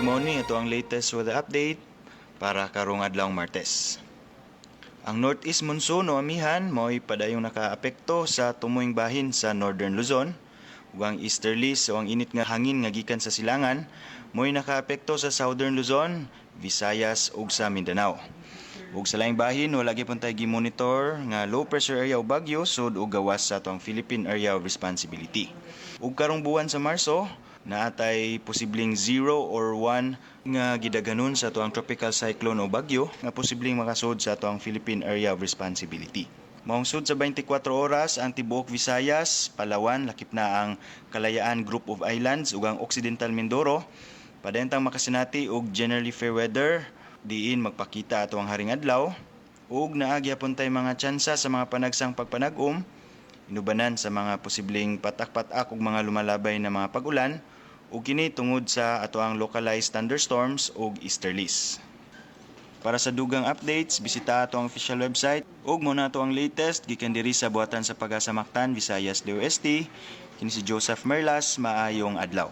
Mao ni atoang latest weather update para karong adlawng Martes. Ang Northeast Monsoon o amihan mao'y padayong nakaapekto sa tumoyng bahin sa Northern Luzon, ug ang easterlies o ang init nga hangin nga gikan sa silangan mo'y nakaapekto sa Southern Luzon, Visayas ug sa Mindanao. Ug sa laing bahin, wala gyapon tay gi-monitor nga low pressure area o bagyo sud og gawas sa atoang Philippine Area of Responsibility. Ug karong buwan sa Marso, naa tay posibleng 0 or 1 nga gidaghanon sa atoang tropical cyclone o bagyo nga posibleng makasud sa atoang Philippine Area of Responsibility. Maong sud sa 24 oras, ang tibuok Visayas, Palawan, lakip na ang Kalayaan Group of Islands ug ang Occidental Mindoro, padayon tang makasinati og generally fair weather diin magpakita ato ang haring adlaw ug naa gyapon tay mga tsansa sa mga panagsang pagpanag-om inubanan sa mga posibleng patak-patak ug mga lumalabay na mga pag-ulan, ug kini tungod sa atoang localized thunderstorms ug easterlies. Para sa dugang updates, bisita ato ang official website, ug mao na ato ang latest gikan diri sa buhatan sa Pag-asa Mactan, Visayas, DOST. Kini si Joseph Merlas, maayong adlaw.